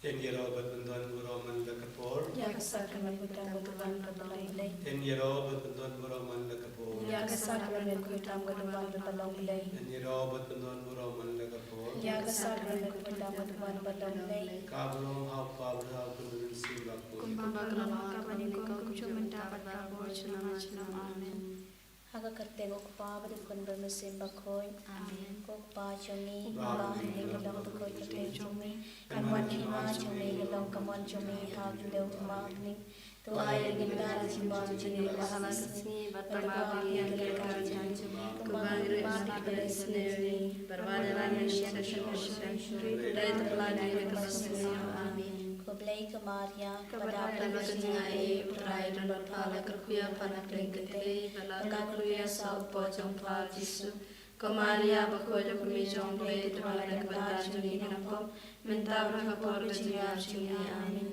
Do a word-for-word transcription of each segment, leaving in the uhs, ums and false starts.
Yn ïaroh bad ban don burom man la ka por. Ïa ka sakramen khuid tam ka duwan bad ba long Blei. Yn ïaroh bad ban don burom man la ka por. Ïa ka sakramen khuid tam ka duwan bad ba long Blei. Yn ïaroh bad ban don burom man la ka por. Ïa ka sakramen khuid tam ka duwan bad ba long Blei. Ka burom ha u Kpa bad ha u Khun bad ha u Mynsiem Bakhuid. Kumba ka la long, ka ban ïakob, kumjuh mynta bad barabor, junom la junom. Amen. Ha ka kyrteng u Kpa bad u Khun bad u Mynsiem Bakhuid. Amen. Ko Kpa jong ngi, uba ha bneng, ka long bakhuid ka kyrteng jong me. Kan wan ka hima jong me, kan long ka mon jong me ha khyndew kumba ha bneng. To ai ïa ngi mynta ka jingbam jong ngi kaba ha la ka sngi, bad pynbna ïa ngi ïa ka jingim jong ngi, kumba ngi ruh ngi pynbna ïa ki basniew jong ngi, bad wat la ngi sha ka shong, hynrei to pyllait ngi na kaba sniew. Amen. Ko Blei ka Maria, kaba dap tang ka jingaiei, U Trai u don bad pha, la kyrkhu ïa pha na ka liang ka kynthei, bad la kyrkhu ïa u kpoh jong pha Jisu. Ko Maria bakhuid, ka kmie jong U Blei, to duwai ïa ngi kiba tap jong ngi ki nongpop, mynta bad ha ka por ka jingïap jong ngi. Amen.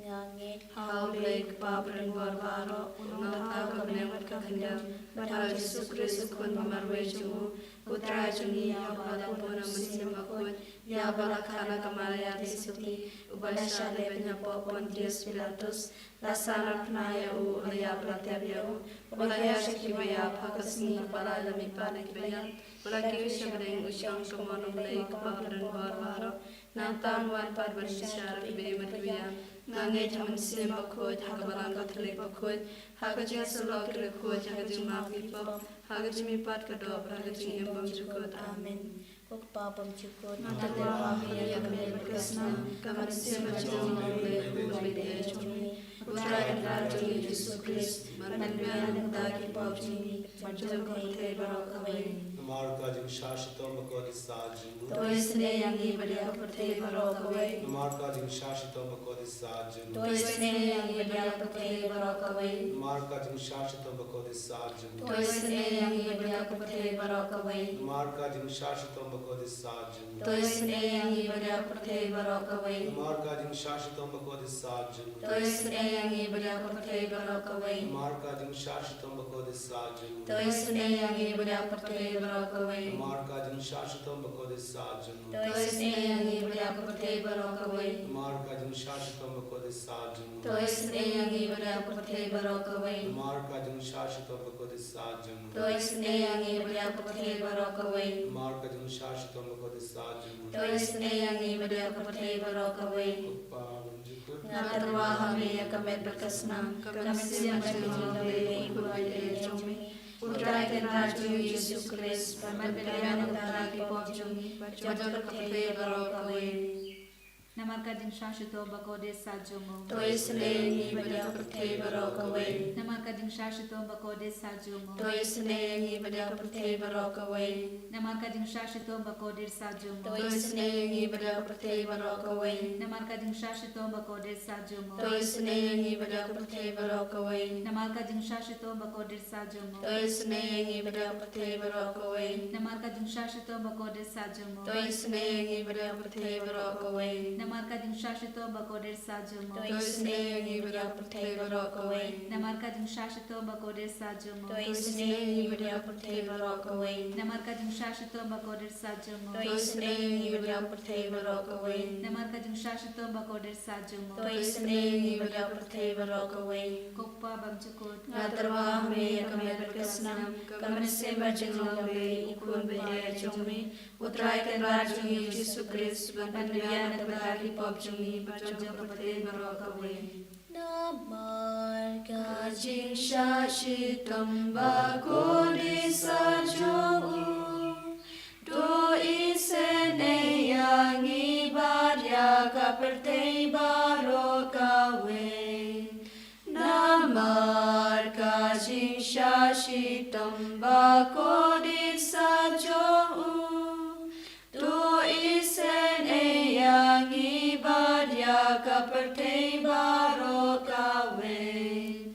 Nga ngeit ha U Blei Kpa badonbor baroh, u Nongthaw ka bneng bad ka khyndew, bad ha U Jisu Khrist u Khun ba marwei jong u, U Trai jong ngi, ïa uba la pun ha u Mynsiem Bakhuid, ïa uba la kha na ka Maria Theisotti, uba la shah leh beiñ hapoh Pontius Pilatus, la sah na phna ïa u, la ïap la tep ïa u, u la ïaid sha kiba ïap, ha ka sngi kaba lai u la mihpat na ki baïap, u la kiew sha bneng, u shong sha ka mon U Blei Kpa badonbor baroh. Nangta un wan pat ban bishar ïa kiba im bad kiba ïap. Nga ngeit ha u Mynsiem Bakhuid, ha ka Balang Katholik bakhuid, ha ka jingïasyllok ki riewkhuid, ha ka jingmap ki pop, ha ka jingmihpat ka doh, ha ka jingim bymjukut. Amen. Ko Kpa bymjukut, nga tyrwa ha me ïa ka miet bad ka snam, ka mynsiem bad ka jinglong U Blei, U Blei jong ngi, U Trai Kynrad jong ngi Jisu Khrist, ban pynbiang na ka bynta ki pop jong ngi, bad jong ka pyrthei baroh kawei. Namar ka jingshah shitom bakhuid sah jong u. To isynei ïa ngi bad ïa ka pyrthei baroh kawei. Namar ka jingshah shitom bakhuid sah jong u. To isynei ïa ngi bad ïa ka pyrthei baroh kawei. Namar ka jingshah shitom bakhuid sah jong u. To isynei ïa ngi bad ïa ka pyrthei baroh kawei. Namar ka jingshah shitom bakhuid sah jong u. To isynei ïa ngi bad ïa ka pyrthei baroh kawei. Namar ka jingshah shitom bakhuid sah jong u. To isynei ïa ngi bad ïa ka pyrthei baroh kawei. Namar ka jingshah shitom bakhuid sah jong u. To isynei ïa ngi bad ïa ka pyrthei baroh kawei. Namar ka jingshah shitom bakhuid sah jong u. To isynei ïa ngi bad ïa ka pyrthei baroh kawei. Namar ka jingshah shitom bakhuid sah jong u. To isynei ïa ngi bad ïa ka pyrthei baroh kawei. Namar ka jingshah shitom bakhuid sah jong u. To isynei ïa ngi bad ïa ka pyrthei baroh kawei. Namar ka jingshah shitom bakhuid sah jong u. To isynei ïa ngi bad ïa ka pyrthei baroh kawei. Ko Kpa bymjukut, nga tyrwa ha me ïa ka miet bad ka snam, ka mynsiem bad ka jinglong U Blei, U Khun bad U Blei jong me, U Trai Kynrad jong ngi Jisu Khrist, ban pynbiang na ka bynta ki pop jong ngi, bad jong ka pyrthei baroh kawei. Namar ka jingshah shitom bakhuid sah jong u. To isynei ïa ngi bad ïa ka pyrthei baroh kawei. Namar ka jingshah shitom bakhuid sah jong u. To isynei ïa ngi bad ïa ka pyrthei baroh kawei. Namar ka jingshah shitom bakhuid sah jong u. To isynei ïa ngi bad ïa ka pyrthei baroh kawei. Namar ka jingshah shitom bakhuid sah jong u. To isynei ïa ngi bad ïa ka pyrthei baroh kawei. Namar ka jingshah shitom bakhuid sah jong u. To isynei ïa ngi bad ïa ka pyrthei baroh kawei. Namar ka jingshah shitom bakhuid sah jong u. To isynei ïa ngi bad ïa ka pyrthei baroh kawei. Namar ka jingshah shitom bakhuid sah jong u. To isynei ïa ngi bad ïa ka pyrthei baroh kawei. Namar ka jingshah shitom bakhuid sah jong u. To isynei ïa ngi bad ïa ka pyrthei baroh kawei. Namar ka jingshah shitom bakhuid sah jong u. To isynei ïa ngi bad ïa ka pyrthei baroh kawei. Namar ka jingshah shitom bakhuid sah jong u. To isynei ïa ngi bad ïa ka pyrthei baroh kawei. Ko Kpa bymjukut, nga tyrwa ha me ïa ka miet bad ka snam, ka mynsiem bad jinglong U Blei, U Khun bad U Blei jong me, U Trai Kynrad jong ngi Jisu Khrist, ban pynbiang na ka bynta ki pop jong ngi, bad jong ka pyrthei baroh kawei. Namar ka jingshah shitom bakhuid sah jong u. To isynei ïa ngi bad ïa ka pyrthei baroh kawei. Namar ka jingshah shitom bakhuid sah jong u. To isynei ïa ngi bad ïa ka pyrthei baroh kawei.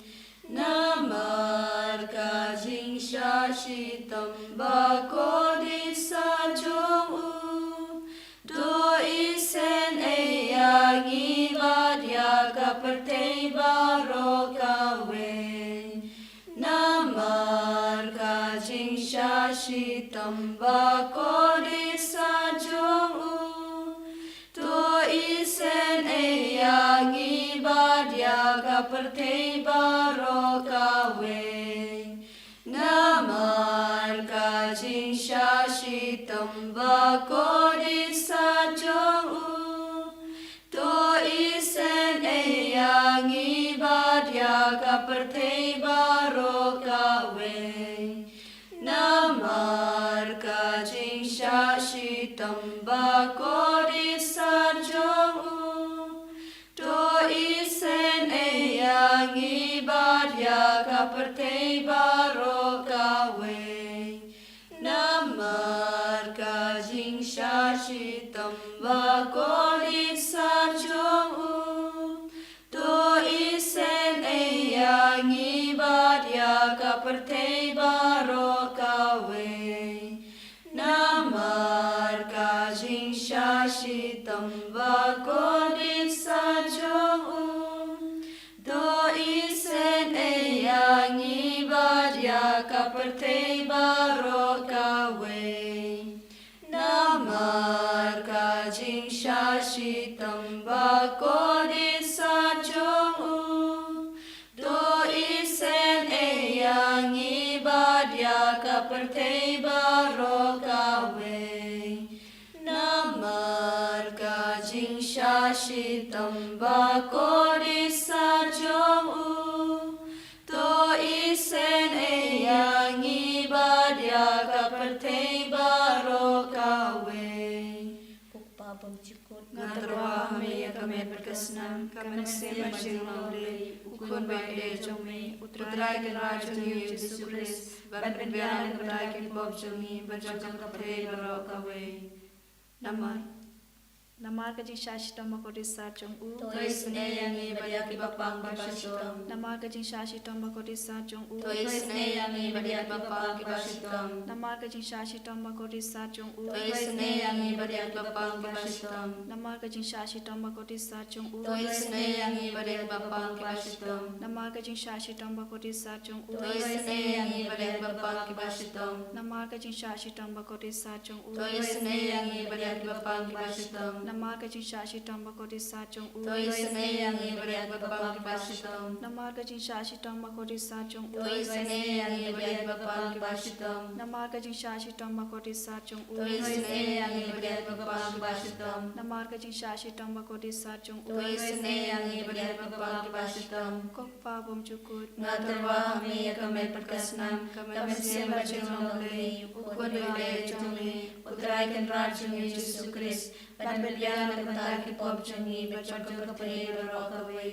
Namar ka jingshah shitom bakhuid sah jong u. To isynei ïa ngi bad ïa ka pyrthei baroh kawei. Namar ka jingshah shitom bakhuid sah jong u. To isynei ka pyrthei baroh kawei. Namar ka jingshah shitom bakordit sat jong u, to isynei ïa ngi bad ïa ka pyrthei baroh kawei. Namar ka jingshah shitom bakordit sat jong u, to isynei ïa ngi bad ïa ka pyrthei baroh kawei. Namar ka jingshah shitom bakordit sat jong u, to isynei ïa ngi bad ïa ka pyrthei baroh kawei. Namar ka jingshah shitom bakordit sat jong u, to isynei ïa ngi bad ïa ka pyrthei baroh kawei. Namar ka jingshah shitom bakordit sat jong u, to isynei ïa ngi bad ïa ka pyrthei baroh kawei. Namar ka jingshah shitom bakordit sat jong u, to isynei ïa ngi bad ïa ka pyrthei baroh kawei. Ko Kpa bymjukut, nga tyrwa ha me ïa ka met bad ka snam, ka mynsiem bad ka jinglong U Blei, U Khun ba ïadei jong me, U Trai Kynrad jong ngi U Jisu Khrist, ban pynbiang na ka bynta ki pop jong ngi bad jong ka pyrthei baroh kawei. Namar Namar ka jingshah shitom bakordit sat jong u, to isynei ïa ngi bad ïa kiba pang kiba shitom. Namar ka jingshah shitom bakordit sat jong u, to isynei ïa ngi bad ïa kiba pang kiba shitom. Namar ka jingshah shitom bakordit sat jong u, to isynei ïa ngi bad ïa kiba pang kiba shitom. Namar ka jingshah shitom bakordit sat jong u, to isynei ïa ngi bad ïa kiba pang kiba shitom. Namar ka jingshah shitom bakordit sat jong u, to isynei ïa ngi bad ïa kiba pang kiba shitom. Namar ka jingshah shitom bakordit sat jong u, to isynei ïa ngi bad ïa kiba pang kiba shitom. Namar ka jingshah shitom bakordit sat jong u, to isynei ïa ngi bad ïa kiba pang kiba shitom. Namar ka jingshah shitom bakordit sat jong u, to isynei ïa ngi bad ïa kiba pang kiba shitom. Namar ka jingshah shitom bakordit sat jong u, to isynei ïa ngi bad ïa kiba pang kiba shitom. Namar ka jingshah shitom bakordit sat jong u, to isynei ïa ngi bad ïa kiba pang kiba shitom. Ko Kpa bymjukut, nga tyrwa ha me ïa ka met bad ka snam, ka mynsiem bad ka jinglong U Blei, U Khun ba ïadei jong me, U Trai Kynrad jong ngi U Jisu Khrist, ban pynbiang na ka bynta ki pop jong ngi bad jong ka pyrthei baroh kawei.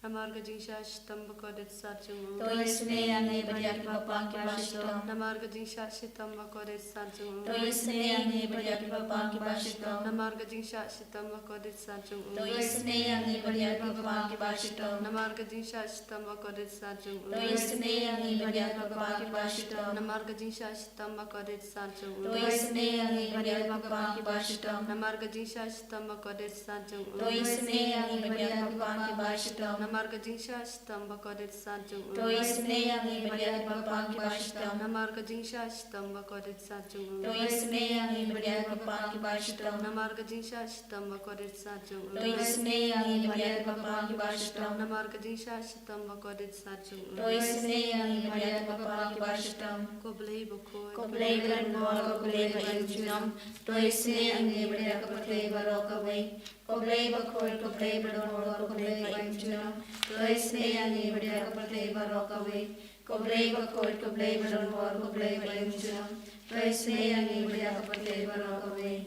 Namar ka jingshah shitom bakordit sat jong u, to isynei ïa ngi bad ïa kiba pang kiba shitom. Namar ka jingshah shitom bakordit sat jong u, to isynei ïa ngi bad ïa kiba pang kiba shitom. Namar ka jingshah shitom bakordit sat jong u, to isynei ïa ngi bad ïa kiba pang kiba shitom. Namar ka jingshah shitom bakordit sat jong u, to isynei ïa ngi bad ïa kiba pang kiba shitom. Namar ka jingshah shitom bakordit sat jong u, to isynei ïa ngi bad ïa kiba pang kiba shitom. Namar ka jingshah shitom bakordit sat jong u, to isynei ïa ngi bad ïa kiba pang kiba shitom. Namar ka jingshah shitom bakordit sat jong u, to isynei ïa ngi bad ïa kiba pang kiba shitom. Namar ka jingshah shitom bakordit sat jong u, to isynei ïa ngi bad ïa kiba pang kiba shitom. Namar ka jingshah shitom bakordit sat jong u, to isynei ïa ngi bad ïa kiba pang kiba shitom. Namar ka jingshah shitom bakordit sat jong u, to isynei ïa ngi bad ïa kiba pang kiba shitom. Ko Blei bakhuid, ko Blei badonbor, ko Blei ba im junom, to isynei ïa ngi bad ïa ka pyrthei baroh kawei. Ko Blei bakhuid, ko Blei badonbor, ko Blei ba im junom, to isynei ïa ngi bad ïa ka pyrthei baroh kawei. Ko Blei bakhuid, ko Blei badonbor, ko Blei ba im junom, to isynei ïa ngi bad ïa ka pyrthei baroh kawei.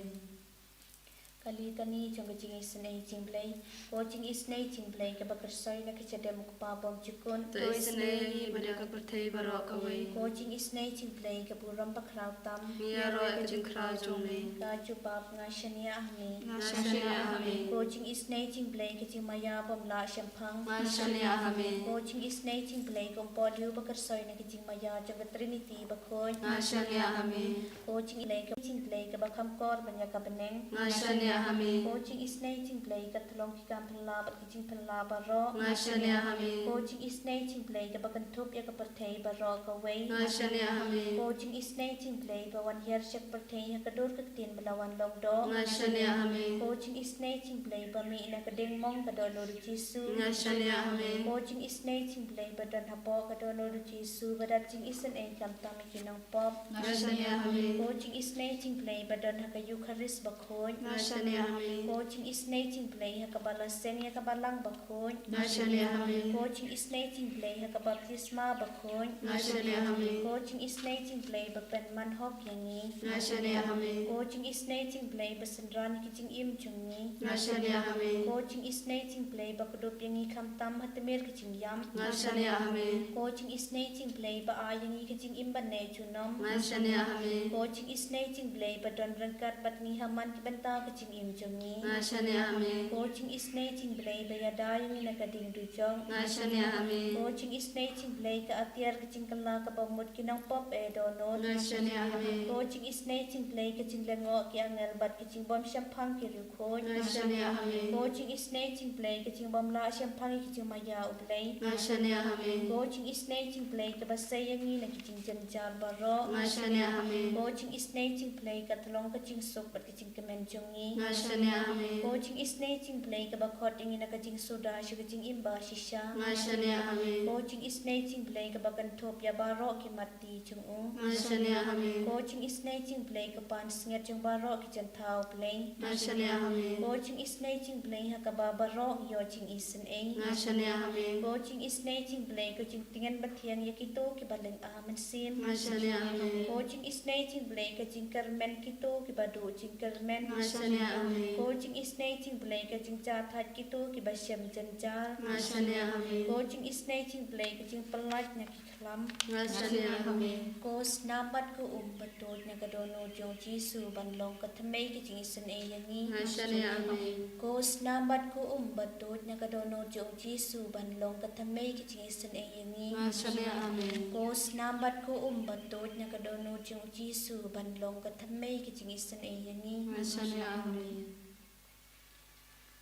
Ka litani jong ka jingisynei jong U Blei. Ko jingisynei jong U Blei kaba kyrsoi na ka jingim u Kpa bymjukut, to isynei ïa ngi bad ïa ka pyrthei baroh kawei. Ko jingisynei jong U Blei ka burom bakhraw tam, ngi ïaroh ïa ka jingkhraw jong me. Ka jubab, nga shaniah ha me, nga shaniah ha me. Ko jingisynei jong U Blei ka jingmaïa bym lah shemphang, nga shaniah ha me. Ko jingisynei jong U Blei ka umpohliew ba kyrsoi na ka jingmaïa jong ka Trinity bakhuid, nga shaniah ha me. Ko jingisynei jong U Blei kaba kham kor ban ïa ka bneng, nga shaniah Amen. Ko jingisynei jong U Blei ka tyllong ki kam phylla bad ki jingphylla baroh. Nga shaniah, amen. Ko jingisynei jong U Blei kaba kynthup ïa ka pyrthei baroh kawei. Nga shaniah, amen. Ko jingisynei jong U Blei ba wan hiar sha ka pyrthei ha ka dur ka ktien ba la wan long doh. Nga shaniah, amen. Ko jingisynei jong U Blei ba mih na ka diengmong ka dohnud U Jisu. Nga shaniah, amen. Ko jingisynei jong U Blei ba don hapoh ka dohnud U Jisu ba dap jingisynei khamtam ïa ki nongpop. Nga shaniah, amen. Ko jingisynei jong U Blei ba don ha ka Eukharist bakhuid. Nga shaniah, amen. Ko jingisynei jong U Blei ha kaba la seng ïa ka balang bakhuid. Nga shaniah, amen. Ko jingisynei jong U Blei ha ka baptisma bakhuid. Nga shaniah, amen. Ko jingisynei jong U Blei ba pynman hok ïa ngi. Nga shaniah, amen. Ko jingisynei jong U Blei ba synran ki jingim jong ngi. Nga shaniah, amen. Ko jingisynei jong U Blei ba kdup ïa ngi khamtam ha tmier ka jingïap. Nga shaniah, amen. Ko jingisynei jong U Blei ba ai ïa ngi ka jingim ban neh junom. Nga shaniah, amen. Ko jingisynei jong U Blei ba don ryngkat bad ngi ha man ki bynta ka jingim jong ngi. Nga shaniah, amen. Ko jingisynei jong U Blei ba ïada ïa ngi na ka ding dujok. Nga shaniah, amen. Ko jingisynei jong U Blei ka atiar ka jingkylla kaba mut ki nongpop eh dohnud. Nga shaniah, amen. Ko jingisynei jong U Blei ka jinglyngngoh ki angel bad ka jingbym shemphang ki riewkhuid. Nga shaniah, amen. Ko jingisynei jong U Blei ka jingbym lah shemphang ïa ka jingmaïa U Blei. Nga shaniah, amen. Ko jingisynei jong U Blei kaba sei ïa ngi na ki jingjynjar baroh. Nga shaniah, amen. Ko jingisynei jong U Blei ka tyllong ka jingsuk bad ka jingkmen jong ngi. Nga shaniah, amen. Ko jingisynei jong U Blei kaba khot ïa ngi na ka jingsuda sha ka jingim ba shisha. Nga shaniah, amen. Ko jingisynei jong U Blei kaba kynthup ïa baroh ki mat ti jong U. Nga shaniah, amen. Ko jingisynei jong U Blei ka pansngiat jong baroh ki jingthaw Blei. Nga shaniah, amen. Ko jingisynei jong U Blei ha kaba baroh ngi ïoh jingisynei. Nga shaniah, amen. Ko jingisynei jong U Blei ka jingtngen bathiang ïa kito kiba lynga mynsiem. Nga shaniah, amen. Ko jingisynei jong U Blei ka jingkyrmen kito kiba duh jingkyrmen. Nga shaniah, amen. Ko jingisynei jong U Blei ka jingjahthait kito kiba shem jynjar. Nga shaniah, amen. Ko jingisynei jong U Blei ka jingpyllait na ki khlam. Nga shaniah, amen. Ko snam bad ko um ba tuid na ka dohnud jong U Jisu ban long ka thymmei ka jingisynei ïa ngi. Nga shaniah, amen. Ko snam bad ko um ba tuid na ka dohnud jong U Jisu ban long ka thymmei ka jingisynei ïa ngi. Nga shaniah, amen. Ko snam bad ko um ba tuid na ka dohnud jong U Jisu ban long ka thymmei ka jingisynei ïa ngi. Nga shaniah, amen.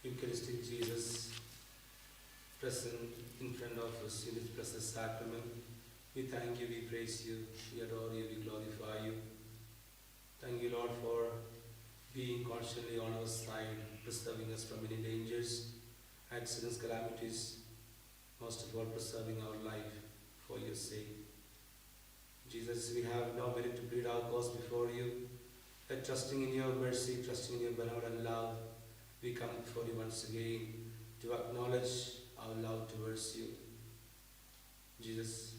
Eucharistic Jesus, present in front of us in this blessed sacrament, we thank you, we praise you, we adore you, we glorify you. Thank you, Lord, for being constantly on our side, preserving us from many dangers, accidents, calamities, most of all, preserving our life for your sake. Jesus, we have no merit to plead our cause before you, but trusting in your mercy, trusting in your benevolent love, we come before you once again to acknowledge our love towards you. Jesus,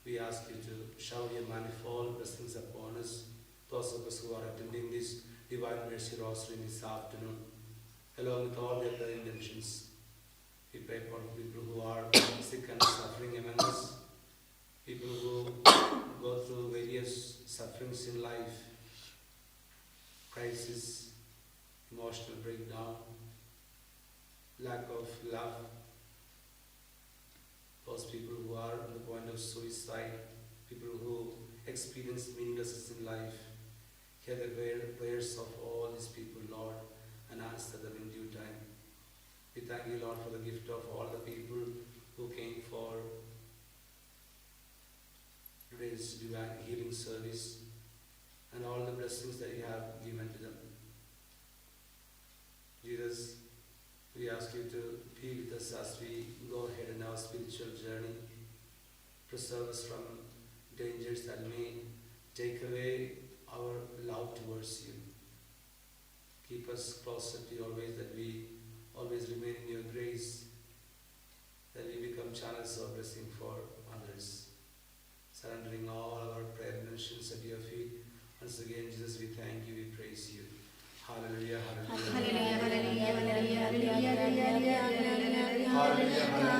we ask you to shower your manifold blessings upon us, those of us who are attending this Divine Mercy Rosary this afternoon, along with all their prayer intentions. We pray for people who are sick and suffering among us, people who go through various sufferings in life, crisis, emotional breakdown, lack of love, those people who are on the point of suicide, people who experience meaninglessness in life. Hear the prayer, prayers of all these people, Lord, and answer them in due time. We thank you, Lord, for the gift of all the people who came for today's divine healing service and all the blessings that you have given to them. Jesus, we ask you to be with us as we go ahead in our spiritual journey. Preserve us from dangers that may take away our love towards you. Keep us closer to you always, that we always remain in your grace, that we become channels of blessing for others. Surrendering all our prayer intentions at your feet. Once again, Jesus, we thank you, we praise you. Hallelujah, hallelujah. Hallelujah, hallelujah, hallelujah.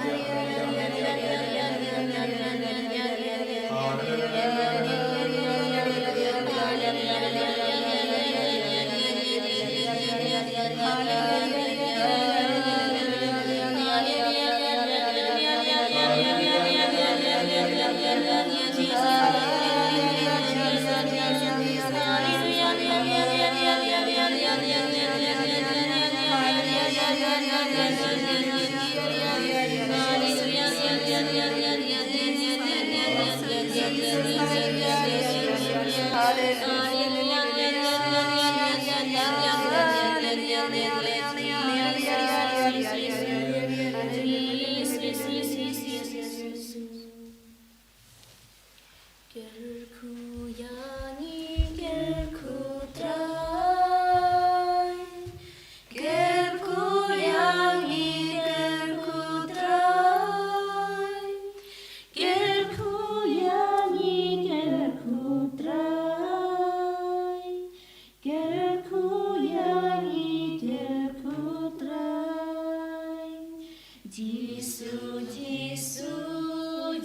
Kyrkhu ïa ngi, kyrkhu Trai. Kyrkhu ïa ngi, kyrkhu Trai. Kyrkhu ïa ngi, kyrkhu Trai. Kyrkhu ïa ngi, kyrkhu Trai. Jisu, Jisu,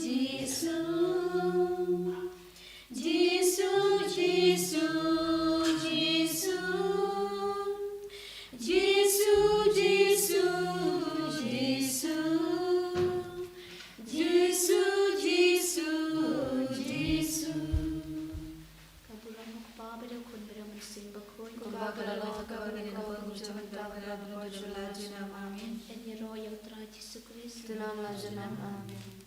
Jisu. Jisu, Jisu, Jisu. Jisu, Jisu, Jisu. Jisu, Jisu, Jisu. Ka burom u Kpa bad u Khun bad u Mynsiem Bakhuid. Kumba ka la long ha ka wan, kane ka por, kumjuh mynta, bad ha ka por jong ka la junom. Amen. Ngan ïaroh ïa U Trai Jisu Khrist. To don la junom. Amen.